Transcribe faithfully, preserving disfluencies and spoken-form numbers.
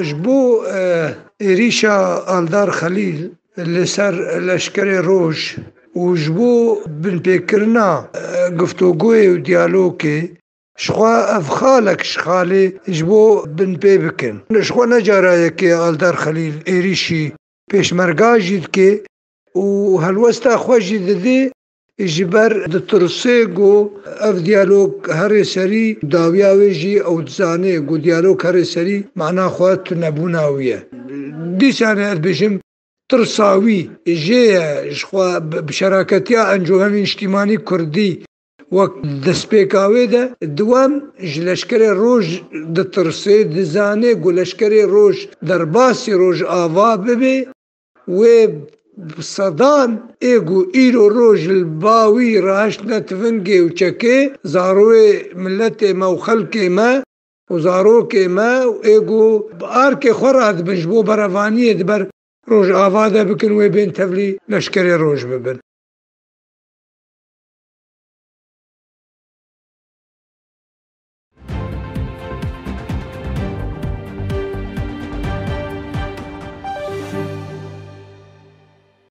Ji bo, e, êrîşa Aldar Xelîl li ser Leşkerê Roj û ji bo binpêkirina, e, guftûgoyê û diyalogê, ji xwe ev xalek ji xalê ji bo binpê bikin. Ji xwe ne cara yekê Aldar Xelîl êrîşî pêşmerga jî dike û helwesta xwe jî didê, ji ber ditirsê ku ev diyalog herê serî, dawiya wê jî ew dizanê ku diyalog herê serî mana xwe tunebûna wî ye. Dîsanê ez dibêjim, tirsa wî jê ye ji xwe bi, bi şeraketiya Encûmenê Niştîmanî Kurdî wek destpêka wê de, diwem ji Leşkerê Roj ditirsê, dizanê ku Leşkerê Roj derbasî Rojava bibe, wê sedan ê ku îro roj li ba wî rahiştine tivingê û çekê, zaroyê miletê me û xelkê me û zarokê me û ê ku bi arkê xwe radibin ji bo berevaniyê di ber Rojava de bikin, wê bên tevlî Leşkerê Roj bibin.